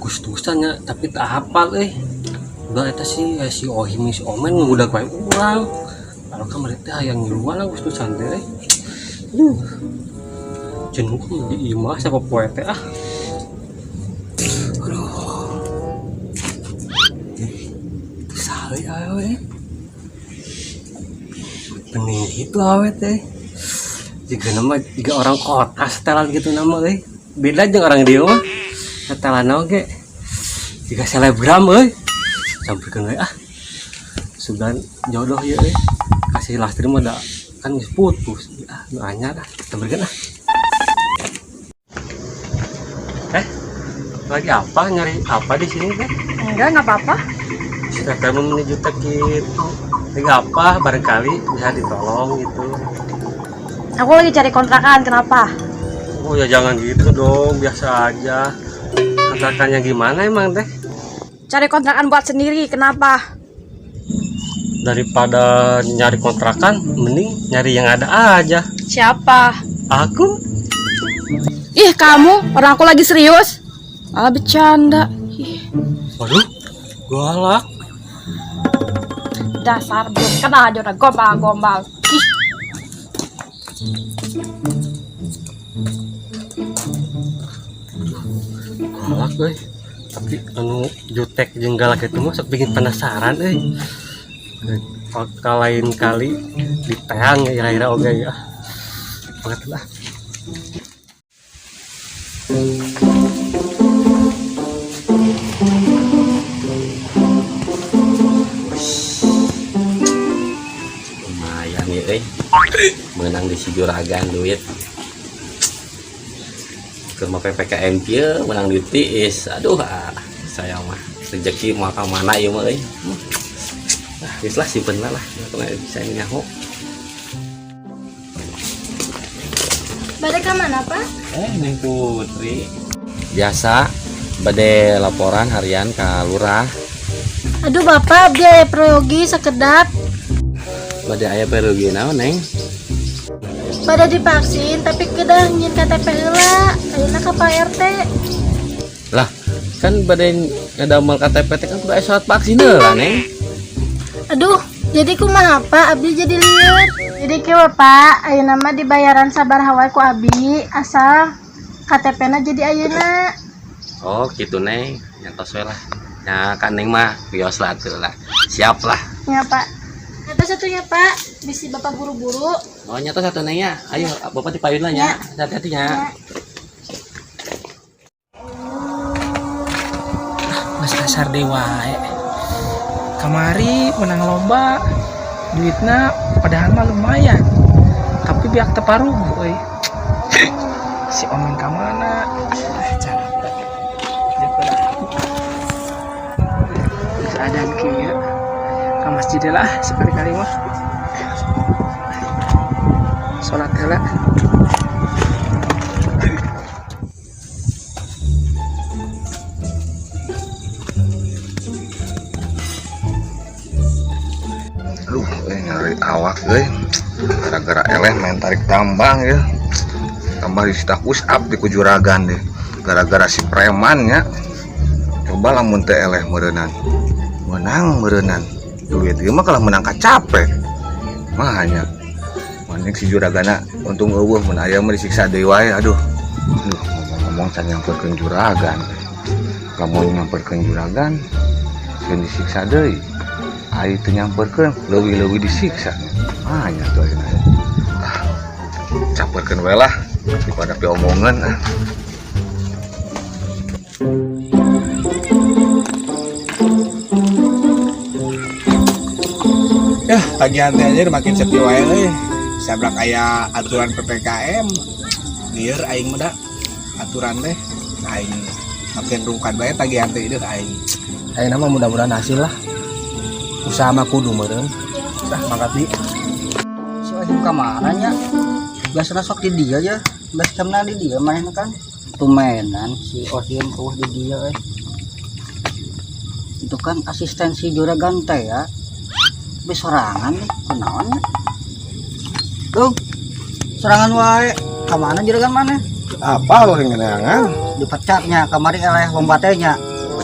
Agustusan nya, tapi tak hafal euy. Udah eta sih si Ohim, si Omen udah wae urang. Kalau kamari teh hayang ngiluan Agustusan teh euy. Aduh. Jenuh di imah sapopoe teh ah. Aduh. Itu saha awewe? Bening gitu awewe teh. Jika nama jika orang kota setelan gitu nama euy. Beda jeung orang dieu mah. Setelan oge. Jika selebgram euy. Sampeurkeun we ah. Sugan jodoh ieu euy. Kasih lastri mah da kan geus putus. Ah, nu anyar ah. Sampeurkeun ah. Lagi apa, nyari apa di sini teh? Enggak apa-apa. Sudah kamu menuju gitu. Lagi apa? Barangkali bisa ditolong gitu. Aku lagi cari kontrakan, kenapa? Oh ya jangan gitu dong, biasa aja. Kontrakannya gimana emang teh? Cari kontrakan buat sendiri, kenapa? Daripada nyari kontrakan, mending nyari yang ada aja. Siapa? Aku? Ih, kamu, orang aku lagi serius. Malah bercanda. Ih, Waduh, galak. Dasar belum kenal aja udah gombal-gombal. Ih. Galak euy. Tapi anu jutek jeung galak itu mah sok bikin penasaran euy. Kalau lain kali diteang ya ira-ira oge ya. Banget lah. Lumayan ya euy, menang di si juragan duit ke mah PPKM kieu menang duit tiis. Aduh ah, saya mah rezeki mau ka mana ieu mah euy. Ah, geus lah, simpen lah lah bisa nyaho. Bade ka mana, Pak? Neng Putri, biasa bade laporan harian ka lurah. Aduh, Bapak, abdi aya peryogi sakedap. Bade aya peryogi naon, Neng? Bade divaksin tapi kedah nyieun KTP heula. Ayeuna ka Pak RT. Lah, kan bade ngadamel KTP teh kan kudu aya surat vaksin heula, Neng. Aduh, jadi kumaha, Pak? Abdi jadi lieur. Jadi kieu, Pak, ayeuna mah dibayaran sabaraha wae ku abi asal KTP-na jadi ayeuna. Oh gitu, Neng, nyantos we lah ya kan. Neng mah wios lah tuh lah, siap lah. Ya, Pak. Eta satunya, Pak, bisi Bapak buru-buru. Oh, nyata satu, Neng, ya. Ayo, Bapak dipayun lah ya. Hati-hati ya. Ya. Mas asar dewa kamari menang lomba, duitnya padahal mah lumayan, tapi biak teparuh euy. Si Omen ka mana? Ah, capek. Keadaan kieu ka masjid lah sekali-kali mah, sholat heula. Aduh, nyari awak euy. Gara-gara eleh main tarik tambang ya. Tambah disita push up di kujuragan deh. Gara-gara si preman ya. Coba lamun teh eleh meureunan. Menang meureunan. Duit ieu mah kalau menang kacape. Mahanya. Mending si juragana untung eueuh, mun aya mah disiksa deui wae, aduh. Aduh, ngomong-ngomong can nyamperkeun juragan. Lamun nyamperkeun juragan, sieun disiksa deui. Ai teu nyamperkeun leuwih-leuwih disiksa. Mahanya tuh ayeuna. Ah, camperkeun we lah daripada piomongan ah. Ya, tagihan teh aja makin sepi wae euy. Sablak aya aturan PPKM. Lieur aing mah da aturan teh. Aing makin rungkad bae tagihan teh deui aing. Ayeuna mah mudah-mudahan hasil lah. Usaha mah kudu meureun. Sah mangkat di. Si Ohim kamana nya? Biasana sok di dia ya, base campna di dia manehna kan. Tumbenan si Ohim eueuh di dia euy. Itu kan asisten si juragan teh ya. Tapi sorangan nih, kunaon nya? Tuh, sorangan wae. Kamana juragan mana? Apa lo yang ngeneangan? Dipecatnya, kamari eleh lomba teh nya.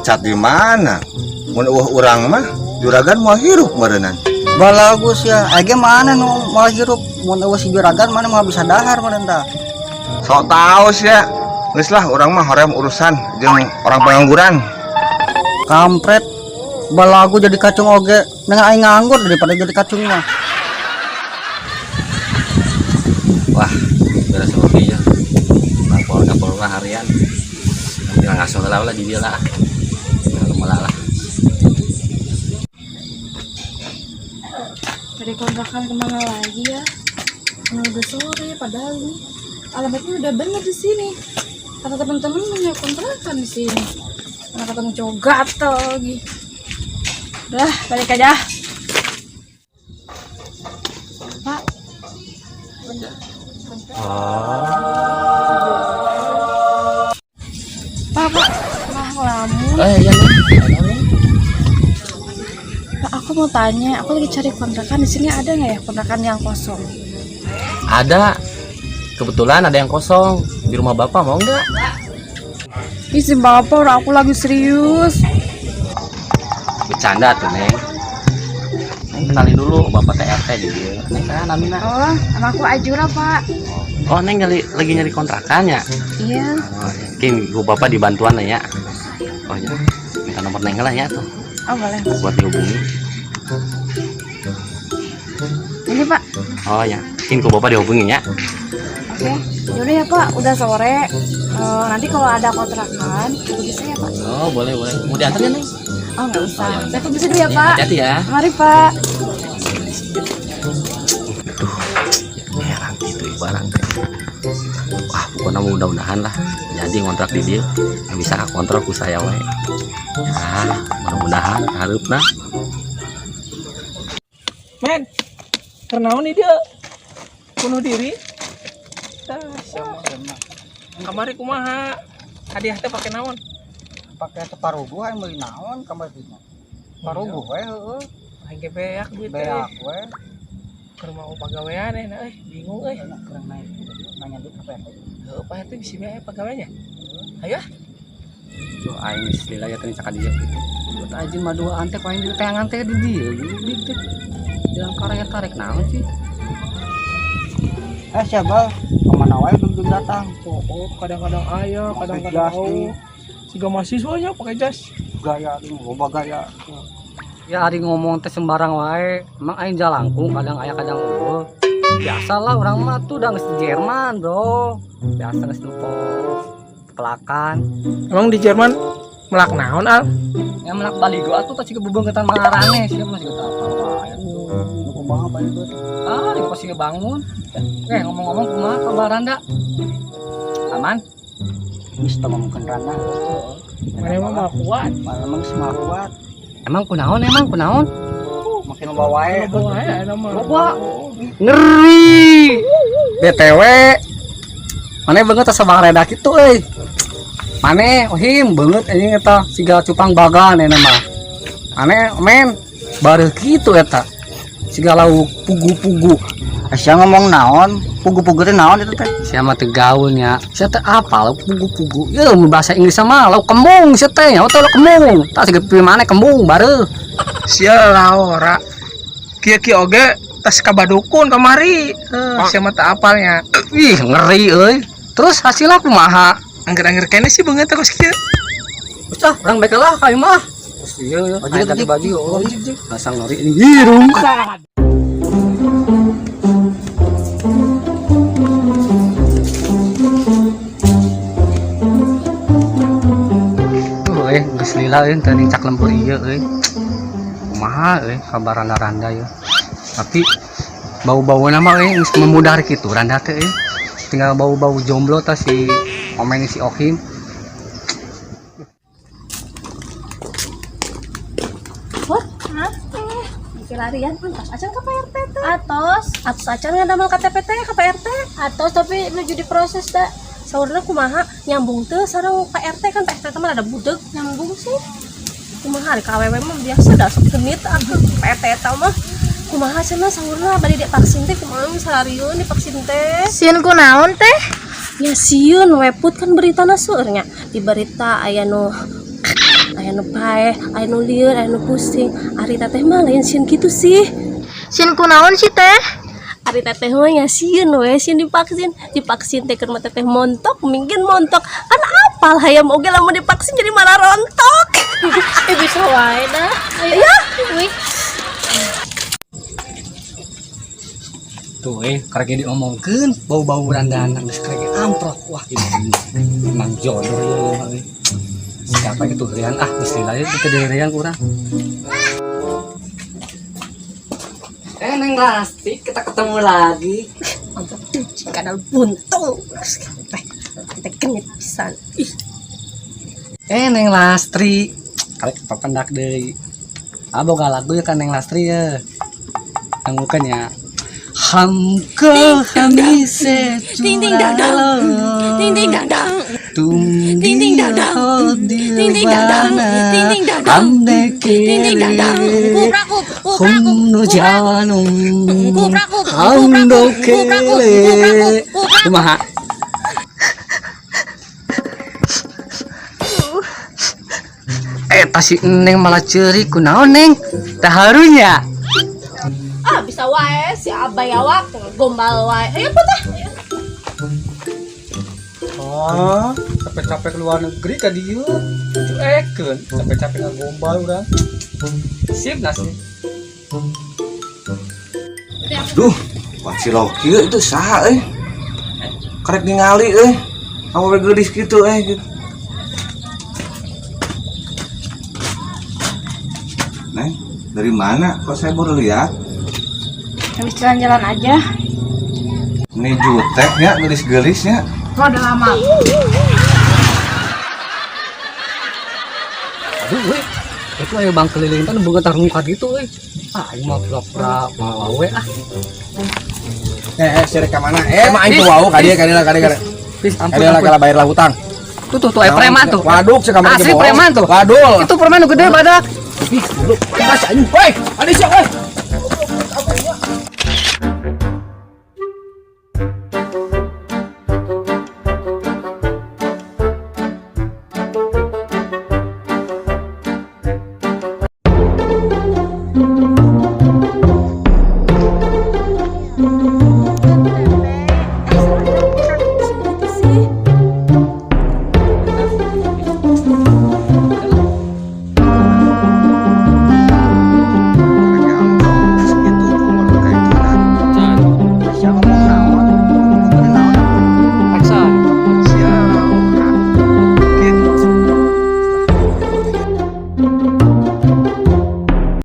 Cacat di mana? Mun euweuh urang mah juragan moal hirup meureunnan. Balagus ya, aja mana nu moal hirup mun euweuh si juragan mana moal bisa dahar meureun tah. Sok tau sia. Geus lah urang mah hoream urusan jeung orang pengangguran. Kampret. Balagu jadi kacung oge, dengan aing nganggur daripada jadi kacung mah. Wah, beres oke ya. Lapor lapor lah harian. Nanti langsung lah lah di dia lah. Malah lah. Cari kontrakan kemana lagi ya? Ini udah sore, padahal ini alamatnya udah bener di sini. Kata temen-temen punya kontrakan di sini. Karena ketemu cowok gatel lagi. Udah, balik aja. Pak. Pak, Pak. Wah, ngelamun. Eh, iya nih. Pak, aku mau tanya, aku lagi cari kontrakan di sini, ada nggak ya kontrakan yang kosong? Ada. Kebetulan ada yang kosong di rumah bapak, mau nggak? Ih, si bapak, orang aku lagi serius. Bercanda tuh, Neng. Neng, kenalin dulu, bapak teh RT di dia. Neng kan Amina. Oh, sama aku Ajura, Pak. Oh, Neng nyari, lagi nyari kontrakan ya? Iya. Oh, mungkin gua bapak dibantuan lah ya. Oh ya, minta nomor Neng lah ya tuh Oh, boleh. buat dihubungi. Ini, Pak. Oh ya, mungkin gua bapak dihubungi ya. Oke. Yaudah ya, Pak. Udah sore. Eh, nanti kalau ada kontrakan, hubungi saya, Pak. Oh, boleh boleh. Mau diantar ya, Neng? Oh, nggak usah. Oh, ya. Saya permisi dulu ya, Pak. Hati-hati ya. Mari, Pak. Aduh, heran gitu barang. Wah, pokoknya mudah-mudahan lah jadi ngontrak di dia bisa kontrol ku saya we. Ah, mudah-mudahan harupna. Men, kunaon nih dia? Bunuh diri. Tah, sama. Kamari kumaha? Hadiah teh pake naon? Pakai teparuguh aing meuli naon kamari teh. Paruguh we heueuh. Aing ge beak duit teh. Beak we. Keur mau pagawean eh, nah, euy, bingung euy. Kurang naik nanya duit apa ya? Heuh, Pak RT bisi bae pegawainya. Ayo. Tuh aing geus lila ya teh cakap dia gitu. Buat aja mah dua ante ku aing di teangan teh di dieu gitu. Bilang karya tarik naon sih? Eh siapa? Kemana wae belum datang. Oh, kadang-kadang aya, kadang-kadang jas oh. nih. Siga mahasiswa nya pakai jas. Gaya nih, loba gaya. Ya ari ngomong teh sembarang wae. Emang aing jalangkung kadang aya kadang euweuh. Biasalah orang mah tuh udah geus di Jerman, Bro. Biasa geus nempo pelakan. Emang di Jerman melak naon, Al? Ya melak baligo atuh tah siga bebeungeutan maraneh sia mah siga teu apa wae. Nu kumaha Pak itu? Ah, di pasti bangun. Eh, ngomong-ngomong kumaha kabar Anda? Aman? Geus teu ngomongkeun rana. Mana emang mah kuat. Malah emang semua kuat. Emang kunaon, emang kunaon? Makin loba wae. Loba wae aya mah. Loba. Ngeri. BTW. Maneh beungeut asa bareda kitu euy. Maneh ohim beungeut anjing eta siga cupang bagan eta mah. Maneh men bareuh kitu eta. Siga lauk pugu-pugu. Sia ngomong naon? Pugu-pugu teh naon itu teh? Sia mah teu gaul nya. Sia teh apa lauk pugu-pugu? Ya mun bahasa Inggris mah lauk kembung sia teh. Nya teh lauk kembung. Tah siga pi maneh kembung bareuh. Sia lah ora. Kieu-kieu oge tas ka badukun kamari. Heuh, sia mah teu apalnya. Ih, ngeri euy. Terus hasilnya kumaha? Angger-angger kene sih beungeut teh kos kieu. Terus ah, urang baik lah ka imah. Terus ieu Baju aya ganti jik. baju oh. Asa ngeri ini hirung. Tuh euy, geus lila euy teu nincak lembur ieu euy. Kumaha euy kabar randa-randa ya. Tapi bau-bau nama euy geus memudar kitu randa teh euy. Tinggal bau-bau jomblo tah si Omen si Okim. Wah, hah? Eh, larian atos acan ke Pak RT teh. Atos, atos acan ngadamel KTP teh ke Pak RT. Atos tapi menuju diproses da. Saurna kumaha nyambung teu sareng Pak RT, kan Pak RT teh mah ada budeg nyambung sih. Kumaha ari ka awewe mah biasa da sok genit atuh Pak RT eta mah. Kumaha cenah saurna bade divaksin teh kumaha sararieun divaksin teh? Sieun ku naon teh? Ya sieun we, Put, kan beritana seueur nya. Di berita aya nu Aya nu paeh, aya nu lieur, aya nu pusing. Ari teteh mah lain sieun kitu sih. Sieun kunaon sih, Teh? Ari teteh mah nya sieun we sieun divaksin. Divaksin teh keur mah teteh montok, mungkin montok. Kan apal hayam oge lamun divaksin jadi malah rontok. Eh, bisa wae dah. Ayo. Ya. Wih. Tuh karek diomongkeun bau-bau randanan geus karek amprok. Wah, ini emang jodoh ya euy. Siapa itu heurean ah, geus lila itu diheurean ku urang. Neng Rasti, kita ketemu lagi. Mantap tuh, kadal buntung. Teh, kita genit pisan. Ih, Neng Lastri, karek papendak deui. Ah, boga lagu ya kan Neng Lastri ya. Nanggukeun ya. Hamko hami se Ding ding dang dang. Ding ding dang dang. Tum Ding ding dang dang. Ding ding dang dang. Ding ding dang dang. Hamne Ding ding dang dang. Kuprak kup, kuprak kup, Hum janum kuprak kup, Hum kuprak do kup, kuprak kup, kuprak kup, kele kuprak. Kumaha? Tasi Neng malah ceurik kunaon Neng? Teh harunya. Ah, bisa wae si abai awak gombal wae. Ayo putah. Ah, capek-capek keluar negeri ka dieu. Cuekeun, capek-capek ngagombal urang. Sip nasib. Duh, pacilok kieu itu saha euy? Karek ningali euy. Awewe geulis kitu gitu. Neng, dari mana? Kok saya baru lihat? Habis jalan-jalan aja. Ini juteknya, gelis-gelisnya. Kok udah lama? Aduh, weh. Itu aya bang keliling teh nu boga tarungkat gitu euy. Ah, aing mah pura-pura mawa we ah. Eh, sirek ka mana? Eh, mah aing tuh wau ka dieu, ka dieu lah, ka dieu, ka dieu. Please, Ka ampun, dieu lah, ampun. kalah bayar lah hutang. Tuh tuh tuh aya preman tuh. Waduh, cek kamar Asli preman tuh. Waduh. Itu preman nu gede badak. Ih, goblok. Mas anjing. Woi, ada siapa? Woi.